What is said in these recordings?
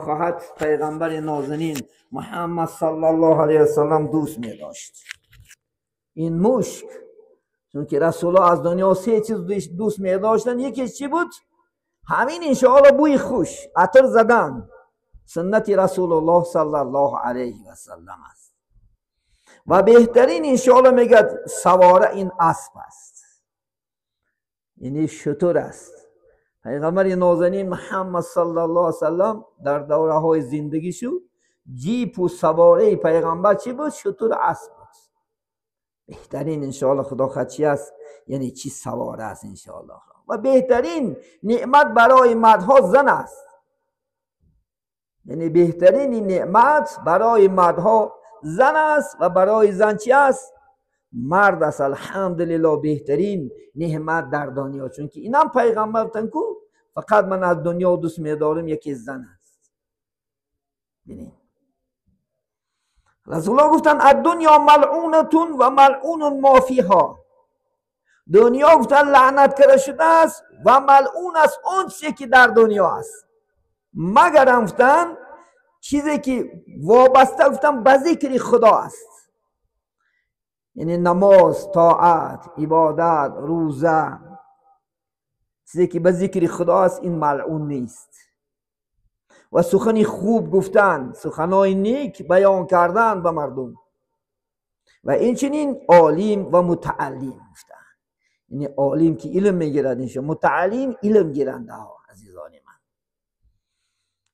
خواهد پیغمبر نازنین محمد صلی الله علیه وسلم دوست می داشت. این مشک، چون که رسول الله از دنیا سه چیز دوست می داشتن، یکی چی بود؟ همین انشاءالله بوی خوش، عطر زدن، سنت رسول الله صلی الله علیه و سلم است. و بهترین انشاءالله میگه سواره این اسب است، یعنی شتر است. پیغمبر نازنین محمد صلی الله علیه و سلم در دوره های زندگیشو جیپ و سواره پیغمبر چی بود؟ شتر اسب بود. بهترین انشاءالله خدا خواهد چی است؟ یعنی چی سواره است انشاءالله. و بهترین نعمت برای مردها زن است، یعنی بهترین نعمت برای مردها زن است و برای زن چی است؟ مرد است. الحمدلله بهترین نعمت در دنیا، چون که اینم پیغمبر گفتن کو فقط من از دنیا دوست می‌دارم یکی زن است. ببینید رسول الله گفتن الدنیا ملعونتون و ملعون ما فیها، دنیا گفتن لعنت کرده شده است و ملعون است اون چیزی که در دنیا است، مگر گفتن چیزی که وابسته گفتن به ذکر خدا است، یعنی نماز، طاعت، عبادت، روزه، چیزی که به ذکر خدا است این ملعون نیست. و سخنی خوب گفتن، سخنای نیک بیان کردن به مردم، و این چنین عالم و متعلم گفتن، یعنی عالم که علم میگیرد، اینشا متعلم علم گیرنده ها. عزیزان من،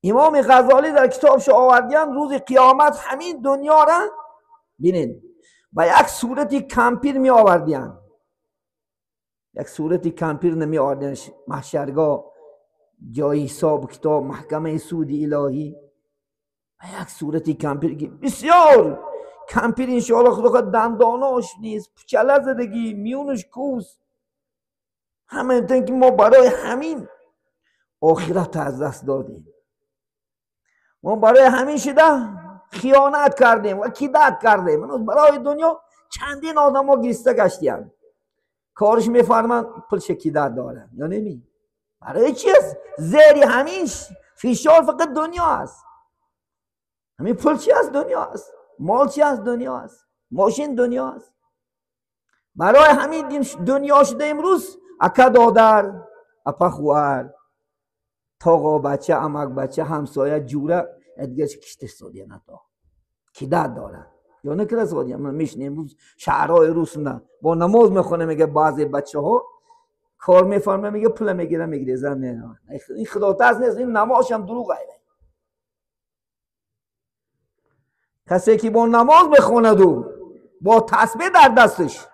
امام غزالی در کتابش آوردن روز قیامت همین دنیا را بینید و یک صورت کمپیر می آوردین، یک صورت کمپیر نمی آوردین محشرگاه، جای حساب کتاب، محکمه سود الهی، و یک صورت کمپیر که بسیار کمپیر انشاءالله خدا دنداناش نیست، پچله زدگی، میونش کوس، همه این که ما برای همین آخرت از دست دادیم، ما برای همین شده خیانت کردیم و کیدت کردیم. برای دنیا چندین آدم ها گریسته گشتیم، کارش میفرمند پلش کیدت دارن یا نمی، برای چی است؟ زیر همین فشار فقط دنیا است. همین پول چی است؟ دنیا است. مال چی است؟ دنیا است. ماشین دنیا است. برای همین دنیا شده امروز اکا دادر، اپا خوار، تاقا بچه، امک بچه، همسایه، جوره، دیگه کشته سادیه نتا کیدت دارن یا نکره سادیه. من میشنیم امروز شهرهای روس نه با نماز میخونه، میگه بعضی بچه ها کار میفرمه، میگه پول میگیره میگیره زن میره. این خدا ترس نیست، این نمازش هم دروغ. کسی که با نماز بخوند و با تسبیح در دستش،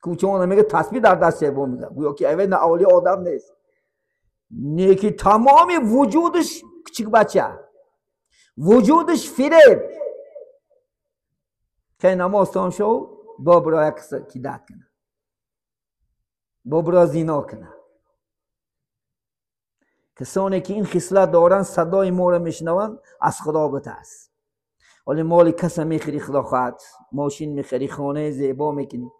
کوچه میگه تسبیح در دستش، با میگه گویا که اول نه اولی آدم نیست، نه که تمام وجودش کوچک بچه، وجودش فریب، که نماز تمام شو با برای کیدت کنه، با برای زینا کنه. کسانی که این خصلت دارن صدای ما را میشنوند از خدا بترس. ولی مال کس میخری خدا خواهد، ماشین میخری، خانه زیبا میکنی،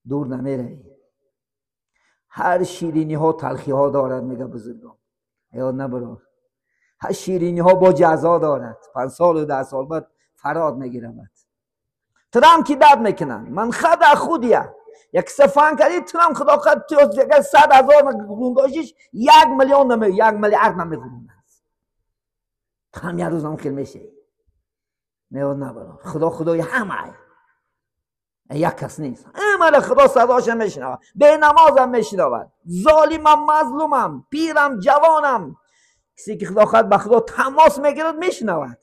دور نمیروی. هر شیرینی ها تلخی ها دارد، میگه بزرگان یاد نبرار، هر شیرینی ها با جزا دارد. 5 سال و 10 سال بعد فراد میگیرمد. ترام کی داد میکنن من خدا خودیه، یک سفان کردی ترام خدا خود تو اگر 100,000 گرونداشیش 1 میلیون نمی، 1 میلیارد نمیگروند. ترام یه روز هم خیلی میشه. نه نبرار، خدا خدای همه، یک کس نیست، همه خدا صداش میشنود، به نمازم میشنود، ظالمم مظلومم، پیرم جوانم، کسی که خدا خواهد به خدا تماس میگیرد میشنود.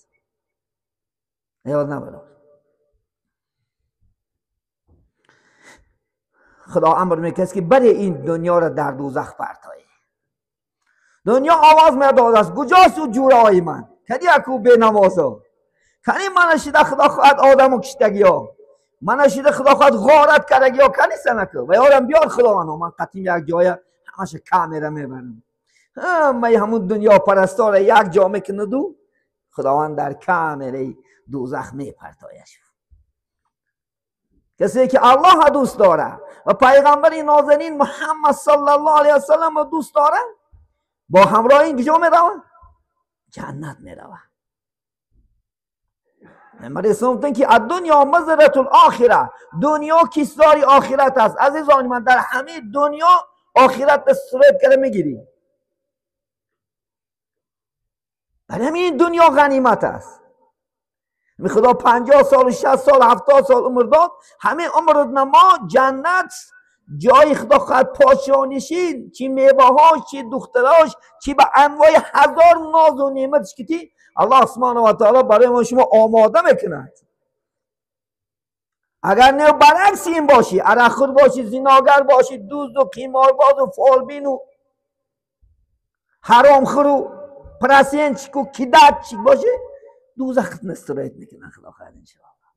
یاد نبرار، خدا امر میکرد که برای این دنیا را در دوزخ پرتایی. دنیا آواز میداد است کجاست او جورای من، کدی اکو به نمازا، کنی من شده خدا خواهد آدم و کشتگی ها، من شده خدا خواهد غارت کردگی ها، کنی سنکه و یارم بیار خدا منو، من قطیم یک جای همش کامره میبرم، همه همون دنیا پرستار یک جا میکنه دو خداوند در کامره دوزخ میپرتایش. کسی که الله دوست داره و پیغمبر نازنین محمد صلی الله علیه و سلم دوست داره، با همراه این کجا میروند؟ ҷаннат меравад. Паёмбари ислом гуфтанд ки ад-дунё мазратул охира, дунё кисори охират аст. Азизони ман, дар ҳамаи дунё охират сурат карда мегирӣ. Барои ҳамин дунё ғанимат аст. Худо 50 сол, 60 сол, 70 сол умр дод, ҳамин умр мо ҷаннат ҷои худо хоҳад подшоҳнишин, чӣ меваҳош, чӣ духтарош, чӣ ба анвои ҳазор нозу неъматш ки аллоҳ субҳонаҳу ва таоло барои мо шумо омода мекунад. Агар не баръакси ин бошӣ, арақхӯр бошӣ, зиногар бошӣ, дузду қиморбозу фолбину ҳаромхӯру процентчику кидатчик бошӣ, дӯзахт настроит мекунад худо хоҳад иншоаллоҳ.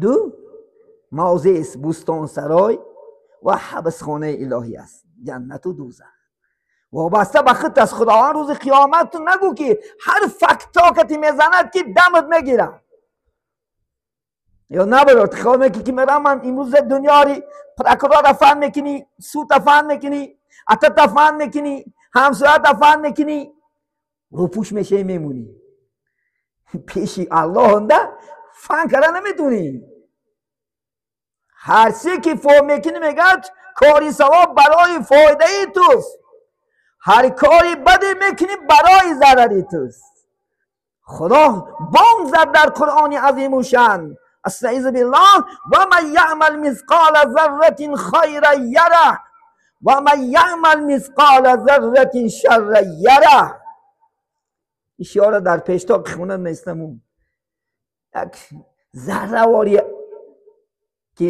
Ду мавзеъ аст бӯстонсарой ва ҳабсхонаи илоҳӣ аст, ҷаннату дӯзах. Вобаста ба худ аст. Худованд рӯзи қиёмат ту нагӯ ки ҳар фактокати мезанад ки дамат мегирад. Ё набарор, ту хаёл мекунӣ ки мерам ман имрӯз дунёри прокурора фан мекунӣ, суда фан мекунӣ, атата фан мекунӣ, ҳамсоята фан мекунӣ, рӯпӯш мешавӣ мемонӣ. Пеши аллоҳ фан карда наметавонӣ. Ҳар чизе ки мекунӣ мегӯяд кори савоб барои фоидаи туст, ҳар кори баде мекунӣ барои зарари туст. Худо бонг зад дар Қуръони азимушшаън: астаизу биллоҳ, ва ман яъмал мисқола зарратин хайран ярах ва ман яъмал мисқола зарратин шарран ярах. Ишора дар пештоқи хона нестамун як зарравори ки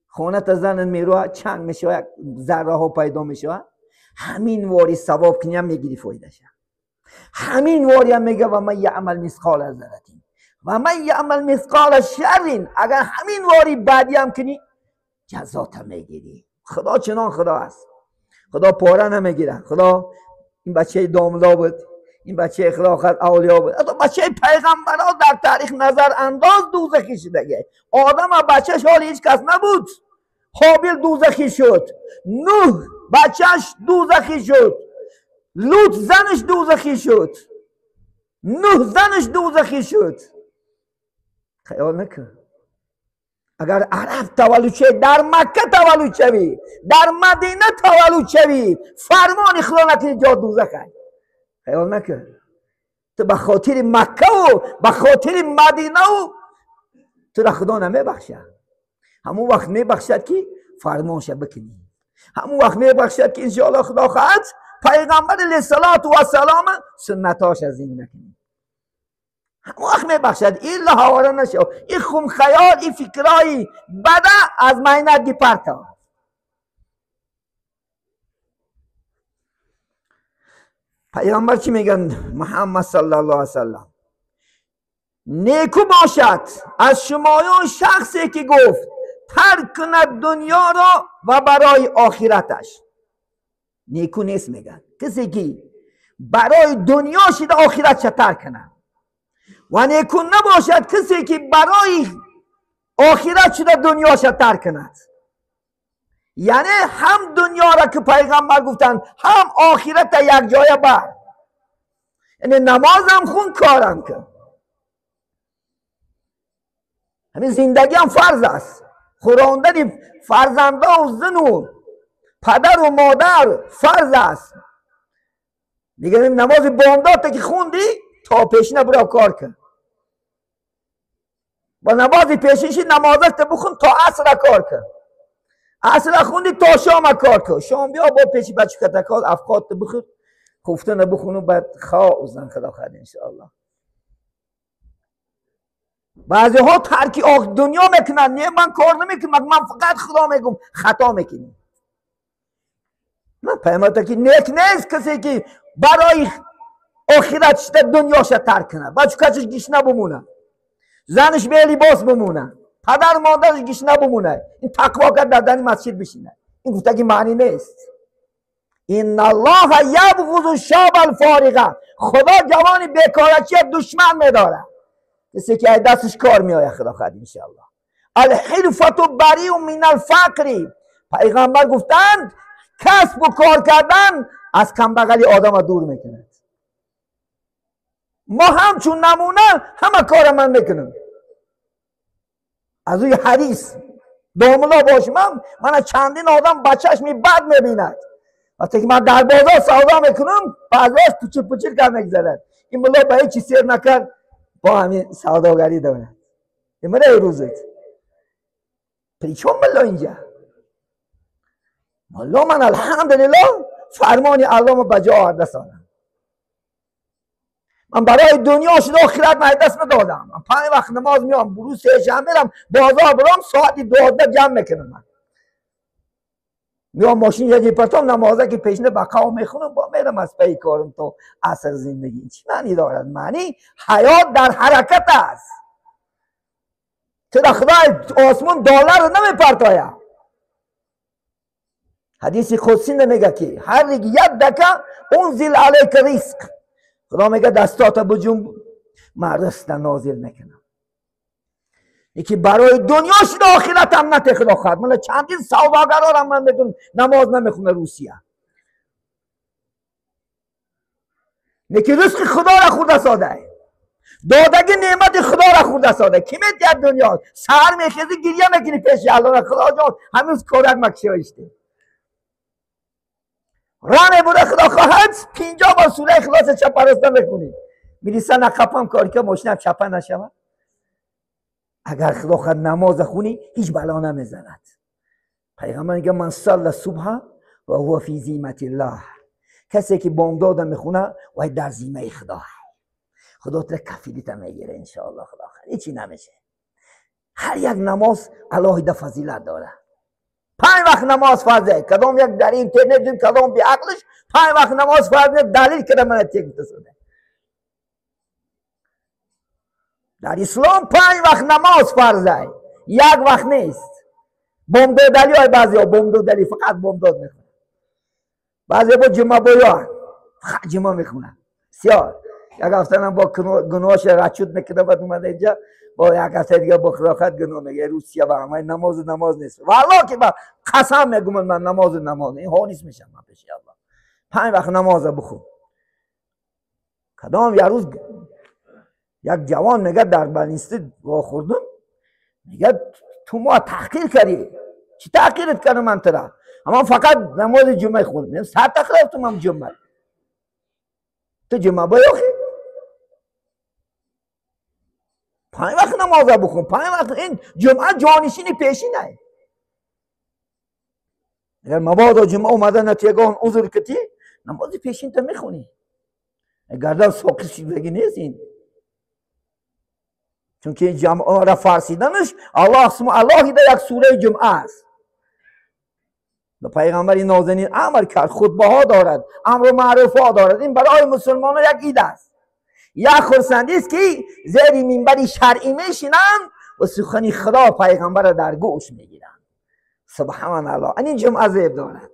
хоната занат мероҳад, чанг мешавад, як зарраҳо пайдо мешавад, ҳамин вори савоб кунӣ ҳам мегирӣ фоидаша. Ҳамин вориам мега ва ман яъмал мисқола зарратин ва ман яъмал мисқола шаррин, агар ҳамин вори баъдиам кунӣ ҷазота мегирӣ. Худо чунон худо аст. Худо пора намегирад. Худо ин бачаи домло буд, ин бачаи худо авлиё буд, ҳатто бачаи пайғамбарҳо дар таърих назар андоз дӯзахӣ шудагӣ. Одам бачааш ҳоли ҳеҷ кас набуд. Ҳобил дӯзахӣ шуд, Нӯҳ бачааш дӯзахӣ шуд, Лут занаш дӯзахӣ шуд, Нӯҳ занаш дӯзахӣ шуд. Хаёл накун. Агар араб таваллуд шавӣ, дар Макка таваллуд шавӣ, дар Мадина таваллуд шавӣ, фармони худо накунӣ ҷо дӯзах аст. Хаёл накун. Ту ба хотири Маккаву ба хотири Мадинаву тура худо намебахшад. Ҳамон вақт мебахшад ки фармонша бикунӣ. Ҳамон вақт мебахшад ки иншоаллоҳ худо хоҳад пайғамбар алайҳиссалоту вассалом суннатоша зинда кунӣ. Ҳамон вақт мебахшад. Илла ҳавора нашав. Ин хумхаёл, ин фикрҳои бада аз майнат гипарто. Пайғамбар чӣ мегӯянд? Муҳаммад саллаллоҳу алайҳи васаллам: неку бошад аз шумоён шахсе ки гуфт тарк кунад дунёро ва барои охираташ. Неку нест мегӯяд касе ки барои дунё шида охиратша тарк кунад, ва неку набошад касе ки барои охират шуда дунёша тарк кунад. Яъне ҳам дунёро ки пайғамбар гуфтанд, ҳам охирата якҷоя бар. Яъне намозам хун, корам кун. Ҳамин зиндагиам фарз аст. Хӯрондани фарзандову зину падару модар фарз аст. Мегӯям намози бомдодта ки хунди то пешина биро кор кун. Бо намози пешинши намозашта бихун то асра кор кун. Асра хунди то шома кор кун. Шом биё бо пеши бачукатакот афқотта бихӯр, хуфтана бихуну баъд хоб зан худо хоҳад иншоаллоҳ. Баъзеҳо тарки дунё мекунанд. Не, ман кор намекунам, ман фақат худо мегӯм. Хато мекунӣ. Ман пайғамбар ки нек нест касе ки барои охират шида дунёша тарк кунад, бачукачаш гишна бимонад, занаш белибос бимонад, падару модараш гишна бимонад, ин тақво кард дар дани масҷид бишинад. Ин гуфтаги маънӣ нест. Инналлоҳа ябғузу шобал фориға. Худо ҷавони бекорачия душман медорад, касе ки аз дасташ кор меояд худо хоҳад иншоаллоҳ. Алҳирфату бариу мин алфақри. Пайғамбар гуфтанд касбу кор кардан از کمبغلی آدم دور میکند. ما همچون نمونه همه کار من میکنم. از اوی حدیث داملا باشم من چندین آدم بچهش می بد میبیند. وقتی که من در بازار سودا میکنم بعضیش پوچر پوچر کار میگذرد. این ملا به هیچ سیر نکرد با همین سوداگری دارد. این ملا روزت پریچون ملا اینجا ملا من الحمدلله فرمانی الله بجا آورده سالم. من برای دنیا شده آخرت من دست ندادم. من 5 وقت نماز میام، بروز سه شنبه میرم بازار برام ساعت 12 جمع میکنم. من میام ماشین یه پرتام نمازه که پیشنه بقا میخونم با میرم از پی کارم تا عصر زندگی. چی معنی دارد؟ معنی حیات در حرکت است. چرا خدای آسمان دلار رو نمیپرتاید؟ حدیث قدسی نمیگه که هر یک دکه انزل علیک رزق. خدا میگه دستات بجنب من رزق نازل میکنم. یکی برای دنیا شده آخرت هم نته خدا خواهد. من چندین سوداگرا من میدونم نماز نمیخونه روسیه. یکی رزق خدا را خورده ساده، دادگی نعمت خدا را خورده ساده. کی میدید دنیا؟ سر میخیزی گریه میکنی پیش الله خدا جان هنوز کورک مکشیشته. رانه بوده خدا خواهد 50 بار سوره اخلاص چپ راست میخونی. میریسه نقپم کاری که ماشینم چپه نشود. اگر خدا خواهد نماز خونی هیچ بلا نمیزند. پیغمبر میگه من صلی صبح و هو فی ذمة الله. کسی که بامداد میخونه و در ذمه خدا، خدا تو کفیلیت میگیره ان شاء الله. خدا خواهد هیچی نمیشه. هر یک نماز علاهیده فضیلت داره. 5 وقت نماز فرضه. کدام یک در اینترنت دیم کدام بی عقلش 5 وقت نماز فرضه دلیل کرده من تیک بسوده. در اسلام 5 وقت نماز فرضه، یک وقت نیست. بامدادلی های بعضی ها بامدادلی فقط بامداد میخونه. بعضی با جمعه بایا فقط جمعه میخونه. سیار یک هفته هم با گناهش رچوت میکنه بعد اومده اینجا با یک هفته دیگه با خداخت گناه میگه. روسیه با همه نماز نماز نیست. والله که با قسم میگم من نماز نماز این ها نیست میشم من پیش الله. 5 وقت نماز بخون. کدام یه روز یک جوان میگه در بنیسته واخوردم، میگه تو ما تحقیر کردی. چی تحقیرت کردم من ترا؟ اما فقط نماز جمعه خوندم. میگم سر تخرفتم من جمعه. تو جمعه باید آخی 5 وقت نماز بخون. 5 وقت این جمعه جانشین پیشینه. اگر مبادا جمعه اومده نتیگان عذر کتی نماز پیشین تا میخونی. گردن ساقط شدگی نیست این. چون که جمعه را فرسیدنش الله الله در یک سوره جمعه است. به پیغمبر نازنین امر کرد، خطبه ها دارد، امر معروف ها دارد. این برای مسلمان ها یک عید است. یک خرسندی است که زیر منبر شرعی میشینند و سخن خدا پیغمبر را در گوش میگیرند. سبحان الله. این جمعه زیب دارد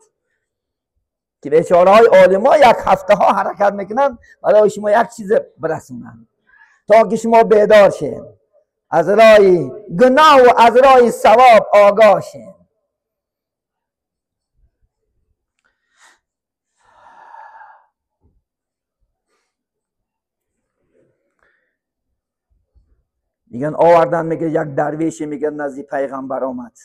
که بیچاره های عالما یک هفته ها حرکت میکنند برای شما یک چیز برسونند تا که شما بیدار شین، از راه گناه و از راه ثواب آگاه شین. میگن آوردن، میگه یک درویشی میگه نزدیک پیغمبر آمد.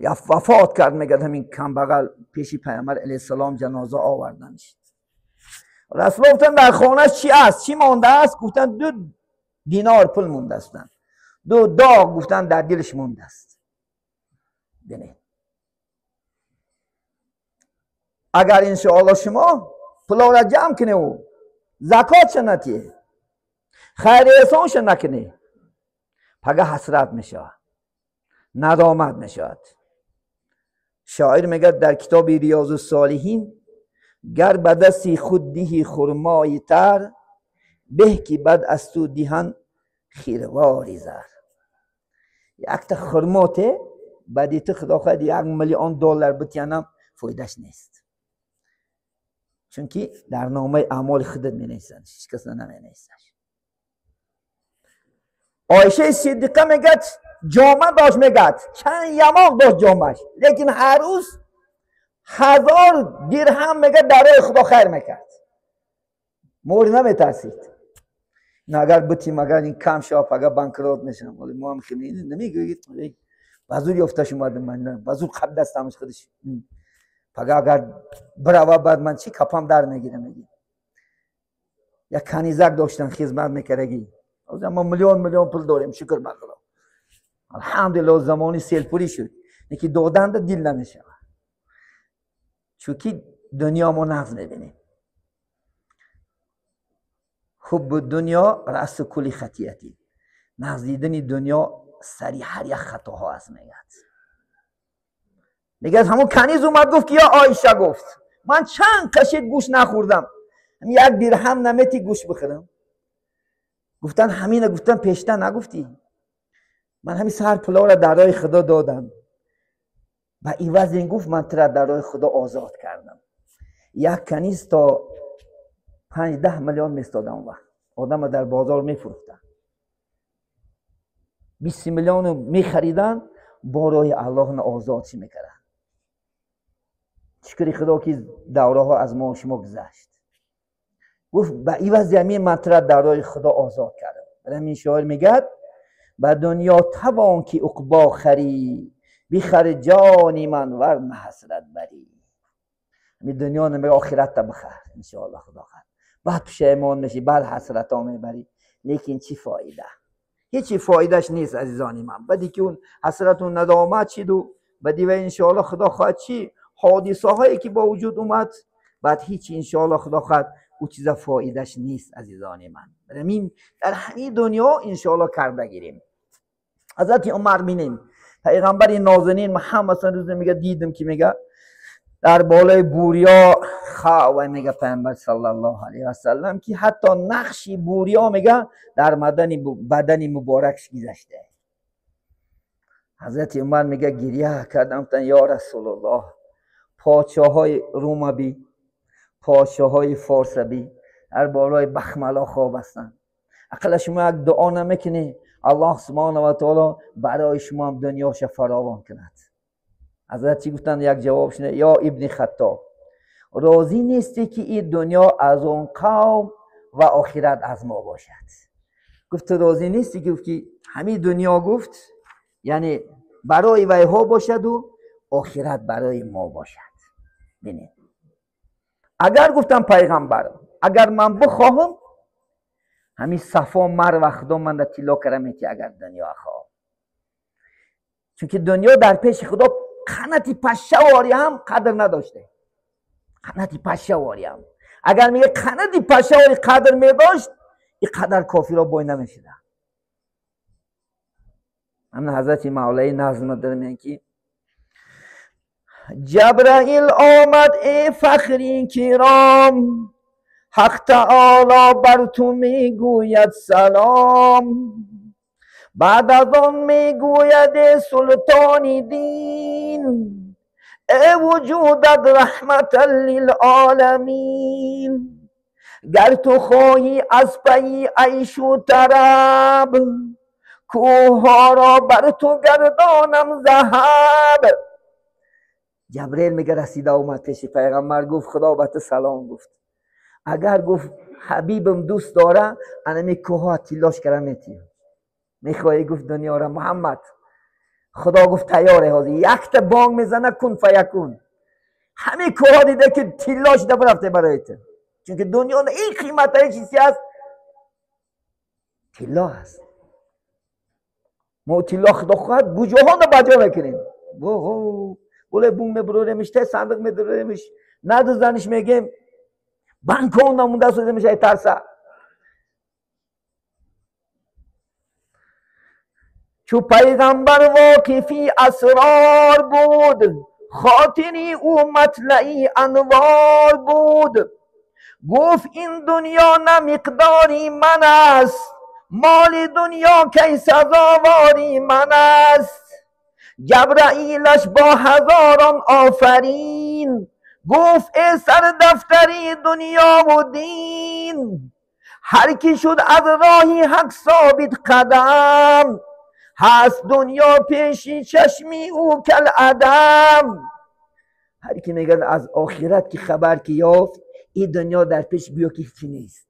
یا وفات کرد، میگه همین کمبغل پیش پیغمبر علیه السلام جنازه آوردن. رسول گفتن در خانه چی است؟ چی مانده است؟ گفتن 2 دینار پول مونده است. 2 داغ گفتن در دلش مونده است. ببینید اگر انشاءالله شما پولا را جمع کنه و زکات نتیه، خیر احسانش نکنه، پگه حسرت میشه، ندامت میشود. شاعر میگه در کتاب ریاض الصالحین گر به دستی خود دهی خرمای تر، به که بد از تو دهن خیرواری زر. یک تا خرماته بعدی تو خدا خواهد 1 میلیون دلار بتیانم فایدهش نیست، چون که در نامه اعمال خودت می نویسند، هیچ کس نمی نویسند. عایشه صدیقه میگه جامه داشت، میگه چند یماق داشت جامهش، لیکن هر روز 1000 درهم میگه در راه خدا خیر میکرد. مور نمیترسید. نه اگر بتیم اگر این کم شد اگر بانکروت میشم. ولی ما هم خیلی نمیگویید بزور یافتش اومدم من، نه بزور قبل دستمش خودش. پگه اگر براوا بعد من چی کپام در میگیرم. میگی یک کنیزک داشتن خدمت میکردگی. ما میلیون میلیون پول داریم شکر به خدا. الحمدلله زمانی سیلپوری شد. یکی دادن دل نمیشه. چون دنیا ما نقض میبینیم. حب دنیا رأس کل خطیتی. نقض دیدن دنیا سری هر یک خطاها است. میگه همون کنیز اومد گفت که یا عایشه گفت من چند کشید گوش نخوردم، یک درهم نمیتی گوش بخورم. گفتن همینه. گفتن پیشتر نگفتی؟ من همین سر پلا را در راه خدا دادم و عوض این گفت من تو را در راه خدا آزاد کردم. یک کنیز تا 5-10 میلیون میستادم وقت آدم در بازار میفروختن. 20 میلیون میخریدن با راه الله آزاد چی میکردن. شکر خدا که دوره ها از ما و شما گذشت. گفت به عوض همین من تو را در راه خدا آزاد کردم. برای همین شاعر میگه به دنیا توان که عقبا خری، بخر جانی من ور نه حسرت بری. همین دنیا نمیگه آخرت تا بخر انشاءالله خدا خر. بعد پشیمان میشی، بعد حسرت ها میبری، لیکن چی فایده؟ هیچی فایدهش نیست عزیزانی من. بعدی که اون حسرت و ندامت چید و بعدی و انشاءالله خدا خواهد چی حادثه هایی که با وجود اومد، بعد هیچ انشاءالله خدا خواهد او چیز فایدهش نیست عزیزان من. برای در همین دنیا انشاءالله کرده گیریم. حضرت عمر بینیم پیغمبر نازنین محمد صلی الله علیه و میگه دیدم که میگه در بالای بوریا خواهی میگه پیغمبر صلی الله علیه و سلم که حتی نقش بوریا میگه در بدن مبارکش گذشته. حضرت عمر میگه گریه کردم تا یا رسول الله، پادشاه های روم بی، پادشاه های فارس بی در بالای بخملا خواب هستند. اقل شما یک دعا نمیکنی الله سبحانه و تعالی برای شما هم دنیاش فراوان کند. حضرت چی گفتن؟ یک جواب شنه یا ابن خطاب، راضی نیستی که این دنیا از اون قوم و آخرت از ما باشد. گفت راضی نیستی؟ گفت که همین دنیا گفت یعنی برای ویها باشد و آخرت برای ما باشد. ببینید اگر گفتم پیغمبر اگر من بخواهم همین صفا مروه خدا من در طلا کرم که اگر دنیا خواه، چون که دنیا در پیش خدا قناتی پشواری هم قدر نداشته. قناتی پشواری هم اگر میگه قناتی پشواری قدر میداشت این قدر کافی را بای نمیشده. همین حضرت مولای نظم داره میگن که جبرائیل آمد ای فخری کرام، حق تعالی بر تو میگوید سلام. بعد از آن میگوید سلطان دین، ای وجودت رحمت للعالمین. گر تو خواهی از پی عیش و طرب، کوه را بر تو گردانم ذهب. جبرئیل میگه رسیده اومد پیش پیغمبر گفت خدا به تو سلام گفت. اگر گفت حبیبم دوست داره انمی کوه تیلاش کرم میتی میخوایی؟ گفت دنیا را محمد. خدا گفت تیاره حاضر، یک تا بانگ میزنه کن فیکون. همه کوه دیده که تیلاش ده برفته برای تو، چون که دنیا این قیمت های چیزی هست تیلا هست. ما تیلا خدا خواهد گوجه ها رو بجا میکنیم، بوله بوم میبروریمش، ته صندوق میبروریمش، ندوزنش میگیم بانک ها نمونده سوزه میشه ترسه. چو پیغمبر واقفی اسرار بود، خاطری او مطلعی انوار بود. گفت این دنیا نه مقداری من است، مال دنیا کی سزاواری من است. جبرائیلش با هزاران آفرین، گفت ای سر دفتری دنیا و دین. هر کی شد از راهی حق ثابت قدم، هست دنیا پیشی چشمی او کل عدم. هر کی میگه از آخرت که خبر که یافت، این دنیا در پیش گویا که هیچی نیست،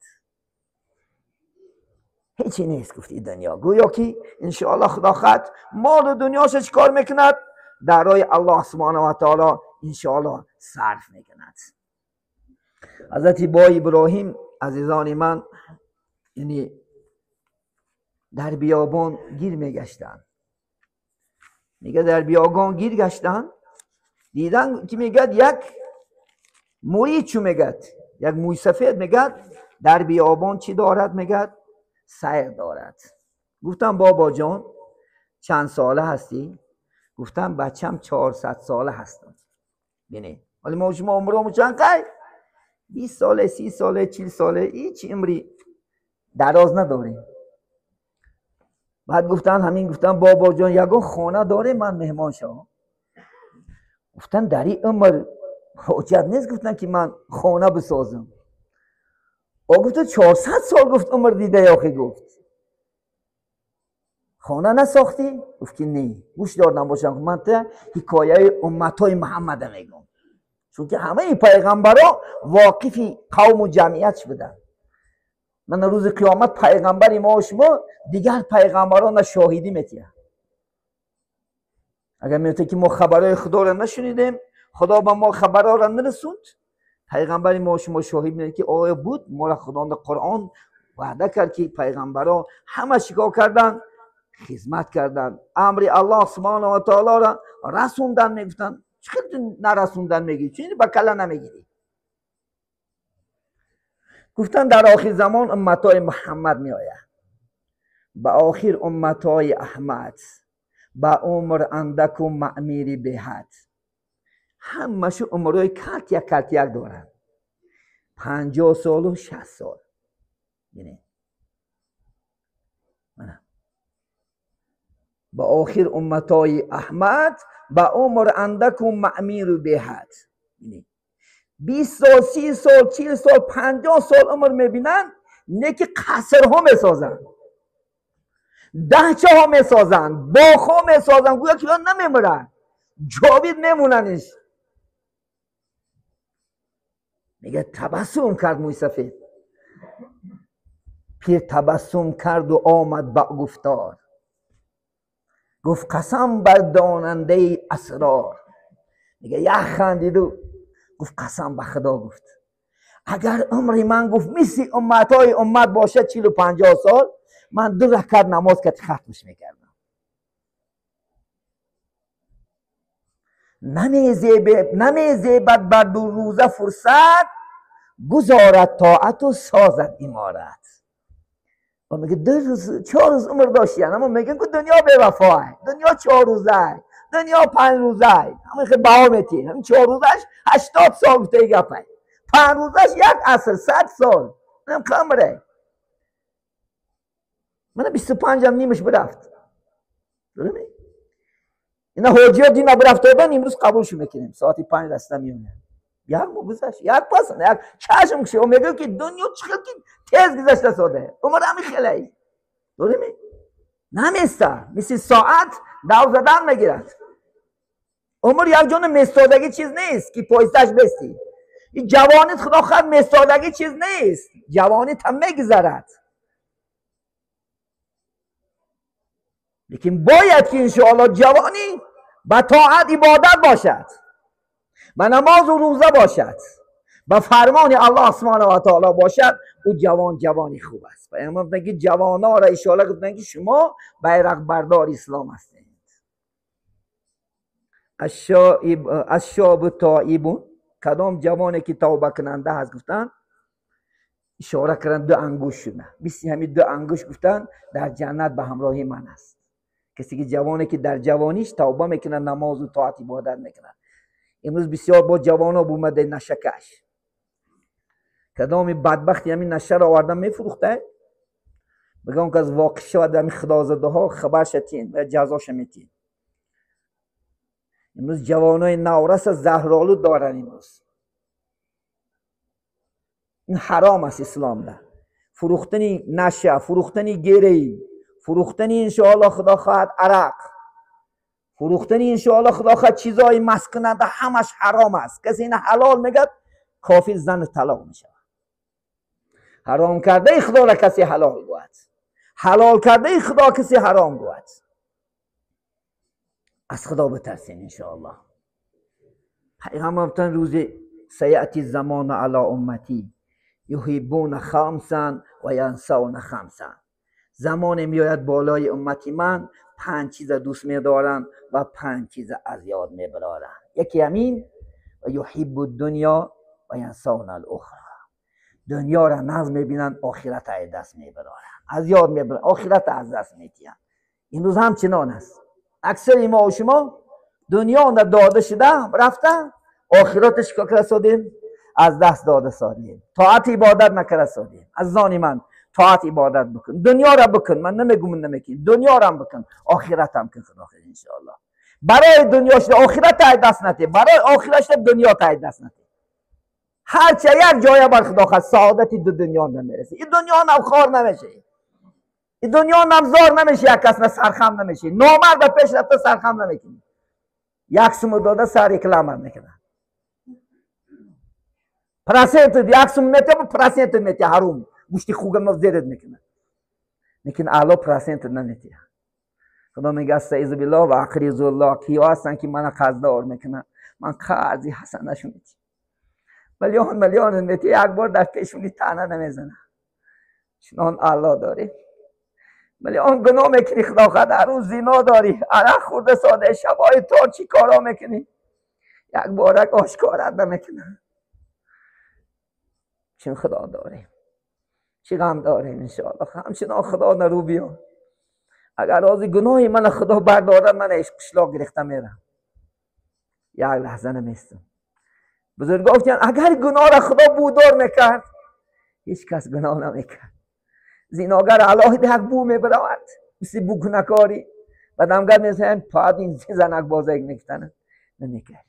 هیچی نیست. گفت این دنیا گویا که انشاءالله خدا خط مال دنیاش چیکار میکند؟ در راه الله سبحانه و تعالی انشاءالله صرف میکند. حضرت با ابراهیم عزیزان من یعنی در بیابان گیر میگشتن. میگه در بیابان گیر گشتن، دیدن که میگه یک مرید چو میگه، یک موی سفید میگه در بیابان چی دارد؟ میگه سیر دارد. گفتم بابا جان چند ساله هستی؟ گفتم بچم 400 ساله هستم. ببینید حالا ما شما عمرمون چند قای؟ 20 ساله، 30 ساله، 40 ساله، هیچ عمری دراز نداریم. بعد گفتن همین، گفتن بابا جان یگان خانه داره من مهمان شوم؟ گفتن در این عمر حاجت نیست گفتن که من خانه بسازم. او گفت 400 سال گفت عمر دیده یاخی، گفت خانه نساختی؟ گفت که نه. گوش دار نباشم من تا حکایه امتای محمد میگم، چون که همه پیغمبرا واقف قوم و جمعیت بودن. من روز قیامت پیغمبر ما و شما دیگر پیغمبران شاهدی میتیه. اگر میگه که ما خبرهای خدا را نشنیدیم، خدا به ما خبرها را نرسوند، پیغمبر ما و شما شاهد میده که آیا بود ما را خدا در قرآن وعده کرد که پیغمبرها همه چیکار کردن؟ خدمت کردن، امر الله سبحانه و تعالی را رسوندن. میگفتن چقدر نرسوندن میگی؟ چون با کله نمیگیری. گفتن در آخر زمان امتای محمد میآید، به آخر امتای احمد، به عمر اندک و معمیری بهد. همش عمرهای کلت یک کلت یک دارن، 50 سال و 60 سال. یعنی به آخر امتای احمد، به عمر اندک و معمیر بهد. 20 سال، 30 سال، 40 سال، 50 سال عمر میبینن، نه که قصرها میسازن، دهچه ها میسازن، باغ ها میسازن، گویا که نمیمرن، جاوید میموننش. میگه تبسم کرد موی سفید پیر، تبسم کرد و آمد با گفتار، گفت قسم بر داننده اسرار. میگه یک خندید و گفت قسم به خدا، گفت اگر عمر من گفت مثل امتای امت باشه 40 و 50 سال، من 2 رکعت نماز که ختمش میکردم. نمیزیبد بر 2 روزه فرصت، گذارد طاعت و سازد امارت. و میگه 2 روز 4 روز عمر داشتی، اما میگن که دنیا بی‌وفاه، دنیا 4 روزه، دنیا 5 روزه، همین خیلی بها میتین، همین 4 روزش 80 سال گفته گپه، 5 روزش 1 عصر 100 سال، اینم کمره. من 25 هم نیمش برفت. درست؟ اینا حاجی ها دینه برفت دادن، امروز قبولشو میکنیم. ساعتی 5 رسیدم میونه. یک ماه گذشت، یک پس یک چشم کشه و میگه که دنیا چقدر تیز گذشته ساده. عمر همین خیلی. درست؟ نمیسته، مثل ساعت دو زدن میگیرد. عمر یک جان مستادگی چیز نیست که پایستش بستی. این جوانیت خدا خواهد مستادگی چیز نیست. جوانیت هم میگذرد. لیکن باید که انشاءالله جوانی به طاعت عبادت باشد، به نماز و روزه باشد، به فرمان الله سبحانه و تعالی باشد، او جوان جوانی خوب است. پیامبر گفتند که جوانها را اشاره گفتند که شما بیرق بردار اسلام هستید. الشاب تائب، کدام جوانی که توبه کننده هست گفتند اشاره کردن 2 انگشت شده، مثل همین 2 انگشت گفتن در جنت به همراهی من است. کسی که جوانی که در جوانیش توبه میکنه، نماز و طاعت عبادت میکنه. امروز بسیار با جوانا بومده نشکش، کدام بدبختی همین نشه را آوردن میفروخته، بگم که از واقع شود همین خدازده ها خبرش تین و جزاش میتین. امروز جوانای نورس زهرآلود دارن. امروز این حرام است اسلام ده. فروختن نشه، فروختن گری، فروختن انشاءالله خدا خواهد عرق، فروختن انشاءالله خدا خواهد چیزای مست کننده، همش حرام است. کسی این حلال میگه کافی زن طلاق میشه. حرام کرده خدا را کسی حلال گوید، حلال کرده خدا کسی حرام گوید. از خدا بترسین انشاءالله. پیغمبر گفتن روز سیأتی الزمان علی امتی یحبون خمسا و ینسون خمسا. زمان میآید بالای امتی من 5 چیز دوست میدارند و 5 چیز از یاد میبرارند. یکی همین و یحب الدنیا و ینسون الاخرى. دنیا را نظم میبینند، آخرت از دست میبرارند، از یاد میبرند، آخرت از دست میدهند. امروز همچنان است. اکثر ما و شما دنیا داده شده رفته، آخرتش که سادیم از دست داده سادیم، طاعت عبادت نکرده سادیم. از زان من طاعت عبادت بکن، دنیا را بکن، من نمیگم نمیکنی، دنیا را بکن، آخرت هم کن خدا خیر انشاءالله. برای دنیا شده آخرت از دست نده، برای آخرت شده دنیا از دست نده. هرچه یک جای بر خدا خواست سعادت دو دنیا نمیرسه. این دنیا نوخوار نمیشه، این دنیا نمزار نمیشه، یک کس نه سرخم نمیشه، نامرد به پیش رفته سرخم نمیکنی، یک سوم داده سر رکلام میکنه، پرسنت یک سوم میته، پرسنت میته حروم گوشتی خوگم زیرت میکنه، لیکن اعلی پرسنت نمیته. خدا میگه استعیذ بالله و اقرض الله. کیا هستن که من قرضدار میکنن؟ من قرضی حسنشون میتیم، میلیون میلیون میتی، یک بار در پیشونی طعنه نمیزنه، چنان الله داری. میلیون گناه میکنی خدا خدا، هر روز زنا داری، عرق خورده ساده، شبای تار چی کارا میکنی، یک بارک آشکارت نمیکنه. چون خدا داریم، چی غم داریم انشاءالله. همچنان خدا نرو بیا. اگر از گناهی من خدا بردارد، من عشق قشلاق گرفته میرم، یک لحظه نمیستم. بزرگا گفتن اگر گناه را خدا بودار میکرد، هیچ کس گناه نمیکرد. زیناگر الله به حق بو میبرد، مثل بو گناهکاری. بعد هم گفت مثلا پاد این زنک بازی میکردن نمیکرد.